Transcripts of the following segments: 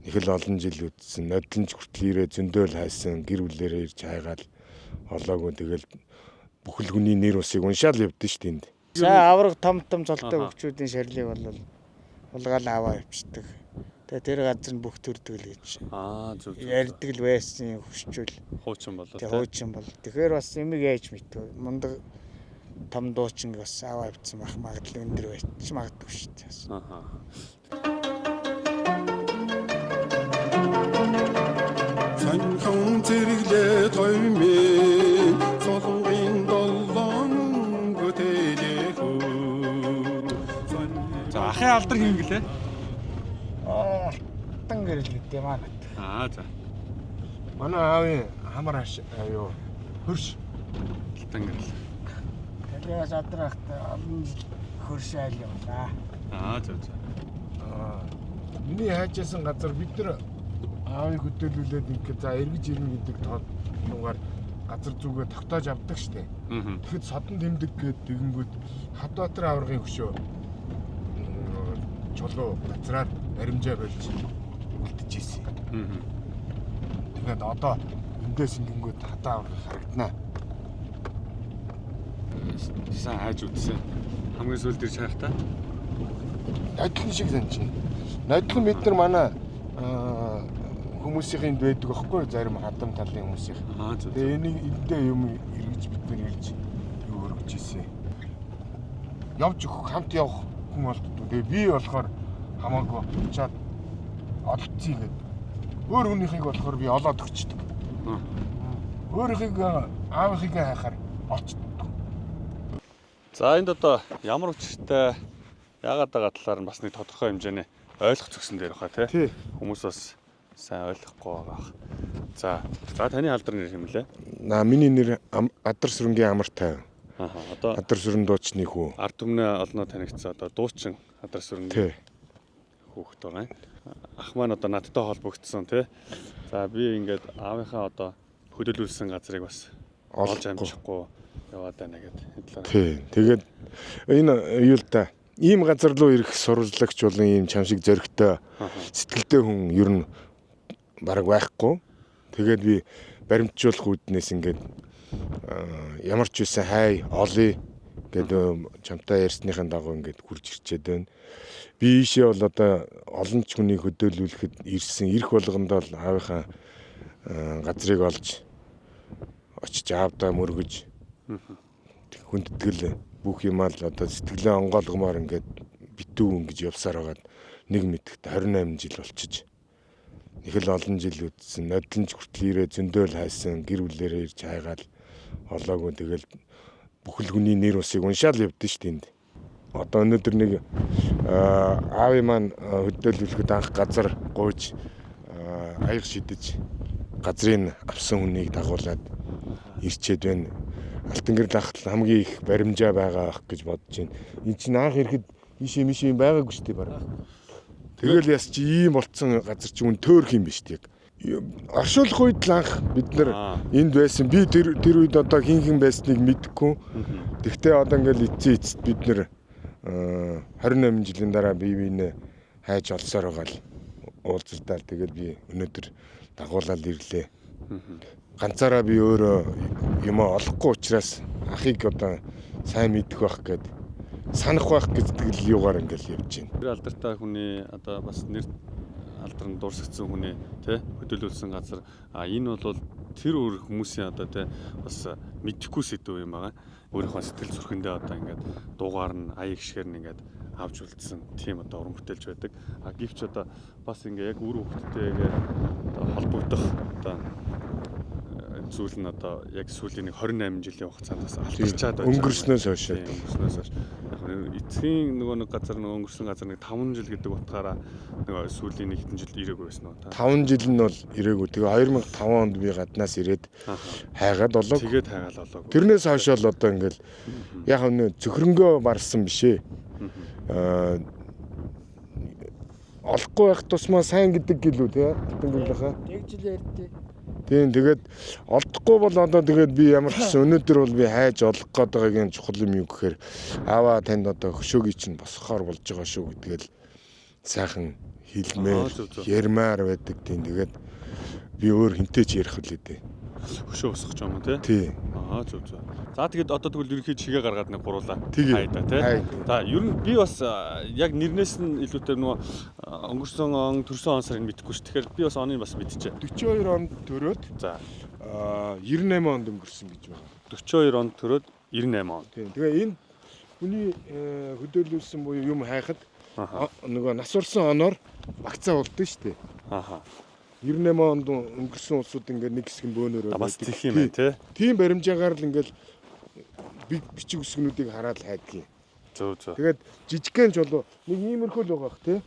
Нэг л олон жил үдсэн. Нодлонж хүртэл ирээ зөндөөл хайсан. Гэр бүлээрээ ирж хайгаал олоогүй. Тэгэл бүхэл хүний нэр усыг уншаал явдсан шүү дээ энд. За авраг том том цолтой хөвчүүдийн шарлыг бол хулгаал аваа явчихдаг. Тэгээ тэр газар нь бүх төрдөг л гэж. Аа зөв зөв. Ярьдаг л байсан хөшчүүл. Хуучин болоо. Тэгээ хуучин бол. Тэгэхээр бас юмыг яаж мэдв. Мундаг том дуучин бас аваа явчихсан байх магадлал өндөр байж магадгүй шүү дээ. Бас. Аа. Соньхон зэрэглээ тоймээ солонгийн долоон бүтээлэхүү. За ахын алдар хин гэлээ? Аа, алтан гэрэл гэдэг юм аа нат. Аа за. Манай аавын хамар хаш юу хөрш Алтан гэрэл. Талиас адрахт олон жил хөрш айл явлаа. Аа зөв зөв. Аа, миний хайжсэн газар бид нар аавыг хөдөөлүүлээд ингээд за эргэж ирнэ гэдэг тоо юугаар газар зүгээ тогтоож авдаг штэ. Аа. Тэгэхэд содон тэмдэг гээд тэгэнгүүт Хадбаатар аваргын хөшөө чулуу газраар баримжаа барьж үлдчихсэн. Аа. Тэгээд одоо эндээс ингэнгүүт хадаа аварга харагданаа. Сайн хайж үзсэн. Хамгийн сүүлд ирж хайхтаа. Нодлон шиг санаж байна. Нодлон бид нар манай хүмүүсийн энд байдаг аахгүй юу? Зарим хадам талын хүмүүсийн. Аа зөв. Тэгээ энийг эндээ юм эргэж бид нар ирж юу өргөж ирсэн. Явж өгөх хамт явах хүн олддоо. Тэгээ би болохоор хамаагүй очиад олцъё гэд. Өөр хүнийхийг болохоор би олоод өгчдөг. Аа. Өөрийнхийг аавынхыг хайхаар олцдог. За энд одоо ямар учиртай яагаад байгаа талаар нь бас нэг тодорхой хэмжээний ойлгох зөксөн дээр баха тий. Тий. Хүмүүс бас сайн ойлгохгүй байгаа. За за таны алдар нэр хэм лээ? На миний нэр Адар сүрэнгийн амар тайван. Аа одоо Адар сүрэн дуучны хүү. ард түмнээ олноо танигдсан одоо дуучин адар сүрэнгийн Тий. хүүхэд байгаа юм. Ах маань одоо надтай холбогдсон тий. За би ингээд аавынхаа одоо хөдөлүүлсэн газрыг бас олж Олохгүй. амжихгүй яваад байна гэд энэ талаар. Тий. Тэгээд энэ юу л да ийм газар руу ирэх сурвалжлагч болон ийм чам шиг зөрөгтэй сэтгэлтэй хүн ер нь бараг байхгүй. Тэгээд би баримтжуулах үүднээс ингээд ямар ч үсэн хай олъё гэдэг чамтай ярьсныхаа дагуу ингээд хурж ирчээд байна. Би ийшээ бол одоо олон ч хүнийг хөдөөлүүлэхэд ирсэн. Ирэх болгондоо л аавынхаа газрыг олж очиж аавдаа мөргөж хүндэтгэл бүх юмаа л одоо сэтгэлээ онгойлгомоор ингээд битүү ингэж явсаар байгаад нэг мэдхэд 28 жил болчиж нэг л олон жил үдсэн. Нодлонж хүртэл ирээ зөндөөл хайсан. Гэр бүлээрээ ирж хайгаал олоогүй. Тэгэл бүхэл хүний нэр усыг уншаал явдсан шүү дээ энд. Одоо өнөөдөр нэг аавын маань хөдөөлүүлэхэд анх газар гуйж аяг шидэж газрыг авсан хүнийг дагуулад ирчээд байна. Алтан гэрэл ахт хамгийн их баримжаа байгаа ах гэж бодож байна. Энд чинь анх ирэхэд ийшээ мишээ юм байгаагүй шүү дээ бараг. Тэгэл яс чи ийм болцсон газар чи үн төөрх юм биш үү яг. Оршуулах үед л анх бид нар энд байсан. Би тэр үед одоо хин хин байсныг мэдэхгүй. Тэгтээ одоо ингээл эцсийн эцэст бид нэр 28 жилийн дараа бие биенээ хайж олсоор байгаа л уулзалтаар тэгэл би өнөөдөр дагуулаад ирлээ. Ганцаараа би өөрөө юмаа олохгүй учраас ахыг одоо сайн мэдэх байх гээд санах байх гэдэг л юугаар ингээл явж байна. Тэр алдартай хүний одоо бас нэр алдарн дурсагдсан хүний тий хөдөлүүлсэн газар а энэ бол тэр өөр хүмүүсийн одоо тий бас мэдэхгүй сэдв юм байгаа. Өөрийнхөө сэтгэл зүрхэндээ одоо ингээд дуугаар нь аяг шигээр нь ингээд авч үлдсэн тийм одоо уран бүтээлч байдаг. А гэвч одоо бас ингээ яг үр хөвгттэйгээ одоо холбогдох одоо зүйл нь одоо яг сүүлийн нэг 28 жилийн хугацаанд бас алдарчаад байж байгаа. Өнгөрснөөс хойш. Тийм, өнгөрснөөс хойш. Яг нь эцгийн нөгөө нэг газар нөгөө өнгөрсөн газар нэг 5 жил гэдэг утгаараа нөгөө сүүлийн нэг хэдэн жил ирээгүй байсан уу та. 5 жил нь бол ирээгүй. Тэгээ 2005 онд би гаднаас ирээд хайгаад болоог. Тэгээд хайгаал болоогүй. Тэрнээс хойш л одоо ингээл яг нь цөхрөнгөө барсан биш ээ. Олохгүй байх тусмаа сайн гэдэг гэлүү тий. Алтан гэрлийнхаа. Тэг жил ярьдээ. Тийм тэгээд олдохгүй бол одоо тэгээд би ямар ч гэсэн өнөөдөр бол би хайж олох гээд байгаагийн чухал юм юу гэхээр ааваа танд одоо хөшөөгийн чинь босгохоор болж байгаа шүү гэдгээл сайхан Хэлмээр, ярмаар байдаг тийм. Тэгээд би өөр хинтэй ч ярих үлээ дээ. Хөшөө босгох юм уу тий? Тий. Аа зөв зөв. За тэгээд одоо тэгвэл ерөнхий чигээ гаргаад нэг гуруулаа. Тэгээ. Хайда тий. За ер нь би бас яг нэрнээс нь илүүтэй нөгөө өнгөрсөн он төрсөн он сарыг мэдэхгүй ш. Тэгэхээр би бас оныг бас мэдчихэ. 42 онд төрөөд За 98 онд өнгөрсөн гэж байна. 42 онд төрөөд 98 он. Тийм. Тэгээ энэ хүний хөдөөлүүлсэн буюу юм хайхад нөгөө нас орсон оноор багцаа болдсон шүү дээ. Аха. 98 онд өнгөрсөн улсууд ингээд нэг хэсэг нь бөөнөр Бас тийх юм байна тий. Тийм баримжаагаар л ингээд бичиг үсгнүүдийг хараад л хайдгийн. Зөв зөв. Тэгээд жижигхэн чулуу нэг иймэрхүү л байгаа бах тий.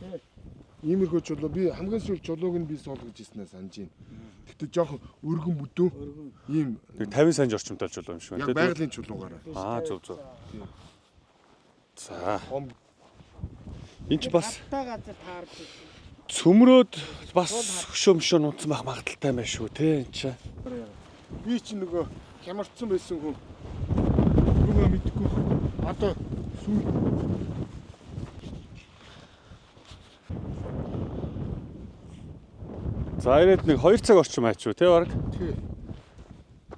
Иймэрхүү чулуу би хамгийн сүүл чулууг нь би суулгаж ирснээ санаж байна. Гэтэ жоохон өргөн бүдүүн ийм Нэг 50 сая орчимтай чулуу юм шиг байна яг тий. байгалийн чулуугаараа. Аа зөв зөв. За. Хом Энд ч бас Хаттай газар таарч цөмрөөд бас хөшөө мөшөө нууцсан байх магадaltaй юм байна шүү тий энэ чи. би чи нөгөө хямарцсан байсан хүн юугаа мэдэхгүй одоо сүүл За ирээд нэг 2 цаг орчим айчуу тий баг. тий.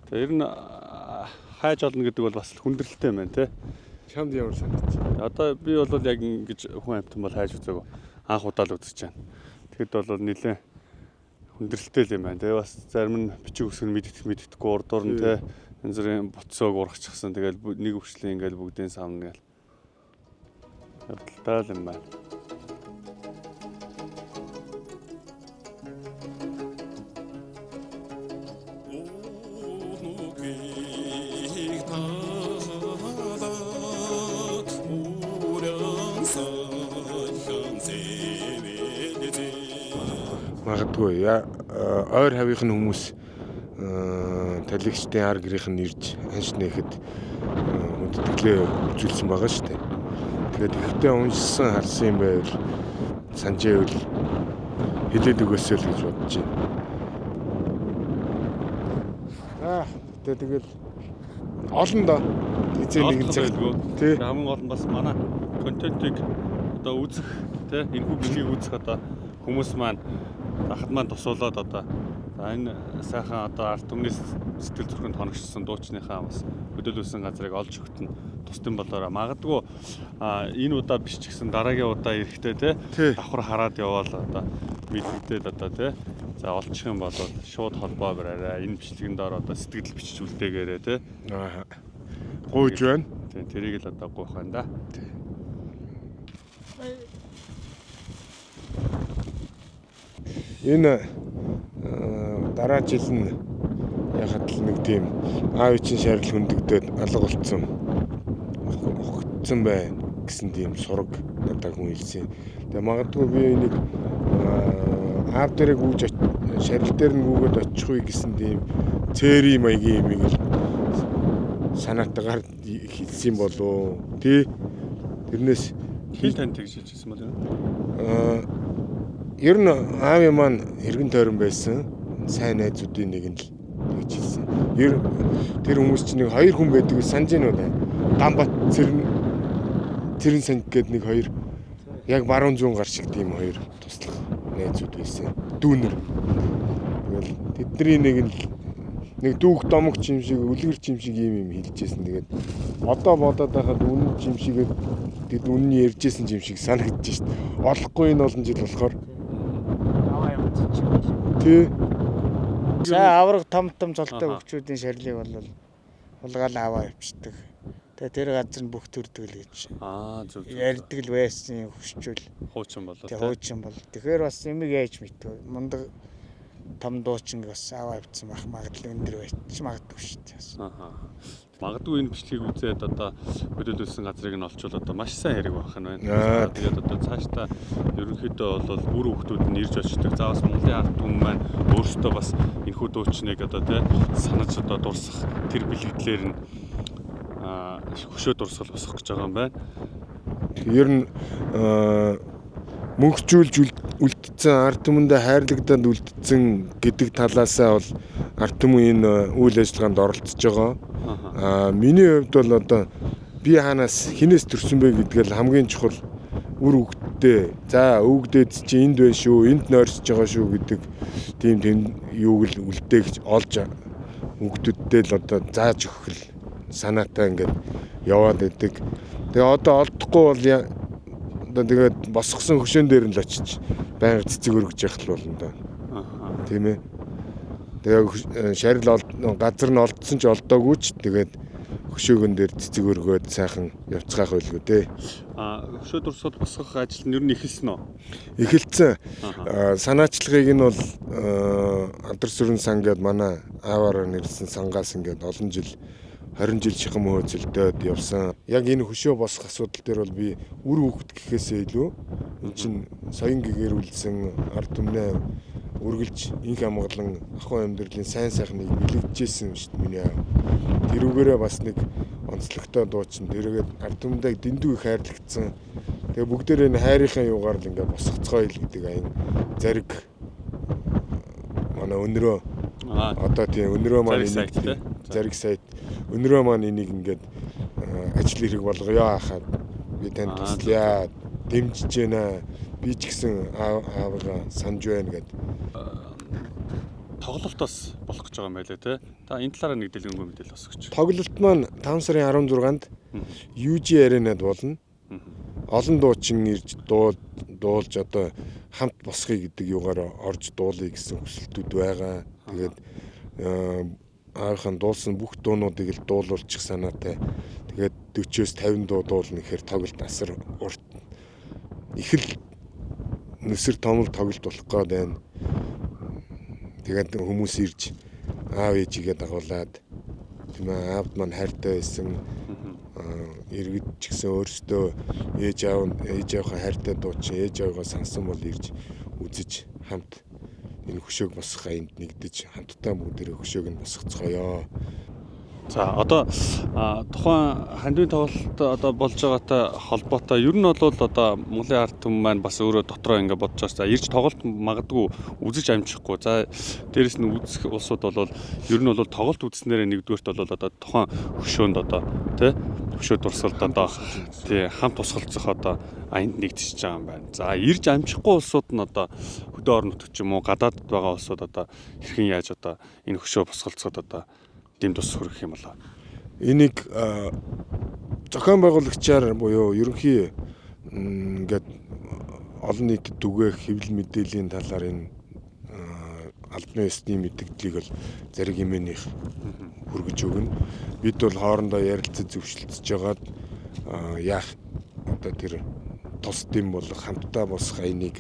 Тэгээ ер нь хайж олно гэдэг бол бас хүндрэлтэй юм байна тий. Чамд ямар санагдчих. Одоо би бол яг ингэж хүн амьтан бол хайж үзээгүй. Анх удаа л үзэж байна. Тэгэхэд бол нэлээд хүндрэлтэй л юм байна. Тэгээ бас зарим нь бичиг үсэг нь мэддэх мэддэхгүй урдуур нь тий янз бүрийн буцоог ургачихсан. Тэгэл нэг өвчлэн ингээл бүгдийн самна гэл. Явдалтай л юм байна. Нүгийг талаад үрэн салхан зэвэлзээ. Магадгүй ойр хавийнх нь хүмүүс талигчдын ар гэрийнх нь ирж анш нээхэд хүндэтгэлээ үзүүлсэн байгаа шүү дээ. Тэгээд ихтэй уншсан харсан юм байвал санаж байвал хэлээд өгөөсэй л гэж бодож байна. Аа тэгтээ тэгэл олон доо. Эзэн нэгэн Олдох цаг. байлгүй. Тий. Хамгийн гол нь бас манай контентыг одоо үзэх тий энэхүү бичлэгийг үзэх одоо хүмүүс маань захад маань тусуулаад одоо за энэ сайхан одоо ард түмний сэтгэл зүрхэнд хоногшсон дуучныхаа бас хөдөөлүүлсэн газрыг олж өгт нь тусдсан болоорой. Магадгүй энэ удаа биш ч гэсэн дараагийн удаа эрэхтэй тий Тий. давхар хараад яваал одоо мэдэгдээд одоо тий за олчих юм бол шууд холбоо бариарай. Энэ бичлэгэн доор одоо сэтгэл бичиж үлдээгээрэй тий. Аа. Гуйж байна. Тийм тэрийг л одоо гуйх байна да. Энэ дараа жил нь яхад л нэг тийм аав чинь шарил хөндөгдөөд алга болцсон. Ухагдсан байна гэсэн тийм сураг надад хүн хэлсэн. Тэгээ магадгүй би энийг аав дээрээ гүйж шарил дээр нь гүгээд очих үе гэсэн тийм цэри маягийн юм л санаатайгаар хэлсэн болов. Тий. Тэрнээс Хин тань тэгж хэлжсэн бол юм. Ер нь аавын маань эргэн тойрон байсан. Сайн найзуудын нэг нь л тэгж хэлсэн. Ер тэр хүмүүс чинь нэг хоёр хүн байдаг санаж гинүү да. Дамбат цэрэн цэрэн санг гээд нэг хоёр яг баруун зүүн гар шиг тийм хоёр туслах найзууд байсан. Дүүнер. Тэгэл тэдний нэг нь л нэг дүүх домогч юм шиг үлгэрч юм шиг юм юм хэлжсэн. Тэгээд одоо бодоод байхад үнэн юм шиг тэд үнэн ярьжсэн юм шиг санагдаж шít. Олохгүй энэ олон жил болохоор аваа явуулчих. тий. За авраг том том золтой Аха. хөгчүүдийн шарлыг бол хулгаал аваа явчихдаг. Тэгээ тэр газар нь бүх төрдөг л гэж Аа зөв зөв. ярьдаг л байсан хөшчүүл. Хуучин болоо. Тэгээ хуучин бол. Тэгэхээр бас юмыг яаж мэдвэ. Мундаг том дуучин бас аваа явцсан байх магадлал өндөр байж магадгүй шүү дээ. бас. Аа. Магадгүй энэ бичлэгийг үзээд одоо хөдөөлүүлсэн газрыг нь олчвол одоо маш сайн хэрэг байх нь байна. Аа. Тэгээд одоо цаашдаа ерөнхийдөө бол үр хүүхдүүд нь ирж очдог. За бас Монголын ард түмэн маань өөрсдөө бас энэхүү дуучныг одоо тий санаж одоо дурсах тэр бэлэгдлэр нь хөшөө дурсгал босгох гэж байгаа юм байна. Ер нь мөнхжүүлж үлдсэн ард түмэндээ хайрлагдаад үлдсэн гэдэг талаасаа бол ард түмэн энэ үйл ажиллагаанд оролцож байгаа. Аа. Миний хувьд бол одоо би хаанаас хинээс төрсөн бэ гэдгээл хамгийн чухал үр хүүхдээ за өвгдээд чи энд байна шүү, энд нойрсож байгаа шүү гэдэг тийм тийм юуг л үлдээгч олж хүүхдүүдтэй л одоо зааж өгөх л санаатай ингээд яваад байдаг. Тэгээ одоо олдохгүй бол одоо тэгээд босгосон хөшөөн дээр нь л очиж байнга цэцэг өргөж явах л болно доо. Тийм ээ. Тэгээ шарил газар нь олдсон ч олдоогүй ч тэгээд хөшөөгөн дээр цэцэг өргөөд сайхан явцгаах байлгүй дээ. А хөшөө дурсгал босгох ажил нь ер нь эхэлсэн үү? Эхэлсэн. Санаачлагыг нь бол Алдар сүрэн сан гээд манай ааваараа нэрлсэн сангаас ингээд олон жил 20 жил шихам хөөцөлдөөд явсан. Яг энэ хөшөө босгох асуудал дээр бол би үр хүүхэд гэхээсээ илүү эн чинь соён гэгэрүүлсэн ард түмнээ үргэлж инх амгалан ахуй амьдралын сайн сайхныг бэлэгдэжсэн юм шүү дээ миний аав. Тэрүүгээрээ бас нэг онцлогтой дуучин тэргээд ард түмдээ дэндүү их хайрлагдсан. Тэгээ бүгдээрээ энэ хайрынхаа юугаар л ингээ босгоцгоё л гэдэг аян зариг манай өнрөө одоо тийм өнрөө маань энийг зариг сайт өнрөө маань энийг ингээд ажил хэрэг болгоё ахаад би танд туслая дэмжиж байна. Би ч гэсэн аавыгаа санаж байна гэд. Тоглолт бас болох гэж байгаа юм байлээ те. Та энэ талаараа нэг дэлгэнгүй мэдээлэл өсгөч. Тоглолт маань 5 сарын 16-нд UG Arena-д болно. Олон дуучин ирж дуулж одоо хамт босхъё гэдэг юугаар орж дуулъя гэсэн хүсэлтүүд байгаа. Тэгээд аавынхаа дуулсан бүх дуунуудыг л дуулуулчих санаатай. Тэгээд 40-оос 50 дуу дуулна гэхээр тоглолт асар урт их л нүсэр томор тоглолт болох гээд байна. Тэгээд хүмүүс ирж аав ээжигээ дагуулад тийм ээ аавд маань хайртай байсан. Иргэд ч гэсэн өөрсдөө ээж аав ээж аавынхаа хайртай дуучин ээж аавыгаа сансан бол ирж үзэж хамт энэ хөшөөг босгох аянд нэгдэж хамтдаа бүгдээрээ хөшөөг нь босгоцгоё. За одоо тухайн хандивын тоглолт одоо болж байгаатай холбоотой ер нь бол одоо Монголын ард түмэн маань бас өөрөө дотроо ингэ бодож байгаа. За ирж тоглолт магадгүй үзэж амжихгүй. За дээрэс нь үзэх улсууд бол ер нь бол тоглолт үзснээрээ нэгдүгээрт бол одоо тухайн хөшөөнд одоо тий хөшөө дурсгалд одоо тий хамт тусгалцах одоо аянд нэгдчихэж байгаа юм байна. За ирж амжихгүй улсууд нь одоо хөдөө орон нутагт ч юм уу гадаадд байгаа улсууд одоо хэрхэн яаж одоо энэ хөшөө босголцоход одоо дэм тус хүргэх юм болоо. Энийг зохион байгуулагчаар буюу ерөнхий ингээд олон нийтэд түгээх хэвлэл мэдээллийн талаар энэ албаны ёсны мэдээллийг бол зариг хэмээнийх хүргэж өгнө. Бид бол хоорондоо ярилцаж зөвшөлдөж жагаад яах одоо тэр тус дэм болох хамтдаа босох аяныг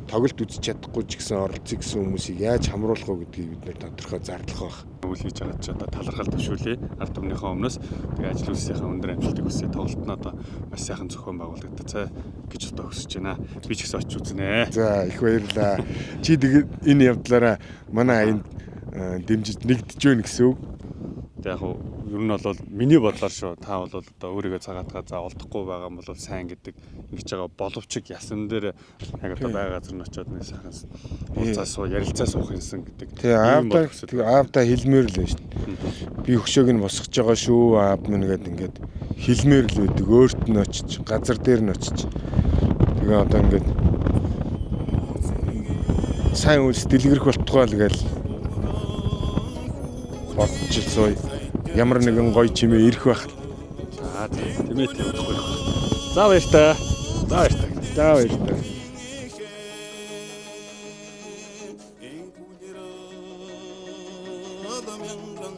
тоглолт үзэж чадахгүй ч гэсэн оролцъё гэсэн хүмүүсийг яаж хамруулах вэ гэдгийг бид нэр тодорхой зарлах байх. Үйл хийж байгаа ч одоо талархал төвшүүлээ ард түмнийхээ өмнөөс тэгээ ажил үйлсийнхаа өндөр амжилтыг хүсье. Тоглолт нь одоо маш сайхан зохион байгуулагдацай гэж одоо хүсэж байна. Би ч гэсэн очиж үзнэ. За их баярлалаа. Чи тэгээд энэ явдлаараа манай аянд дэмжиж нэгдэж байна гэсэн үг. Тэг яг ер нь бол миний бодлоор шүү. Та бол одоо өөрийгөө цагаатгаа за олдохгүй байгаа юм бол сайн гэдэг ингэж байгаа боловч ясан дээр яг одоо байгаа газар нь очиод нэг сайхан уулзаа суу ярилцаа суух юмсан гэдэг. Тэг аавда тэг аавда хэлмээр л байна шүү. Би хөшөөг нь босгож байгаа шүү. Аав минь гээд ингээд хэлмээр л байдаг. Өөрт нь очиж газар дээр нь очиж тэгээ одоо ингээд сайн үйлс дэлгэрэх болтугай л гээл бодож сууя. Ямар нэгэн гоё чимээ ирэх байх. За тийм ээ тийм удахгүй. За баяртай. За баяртай. За баяртай. Мянган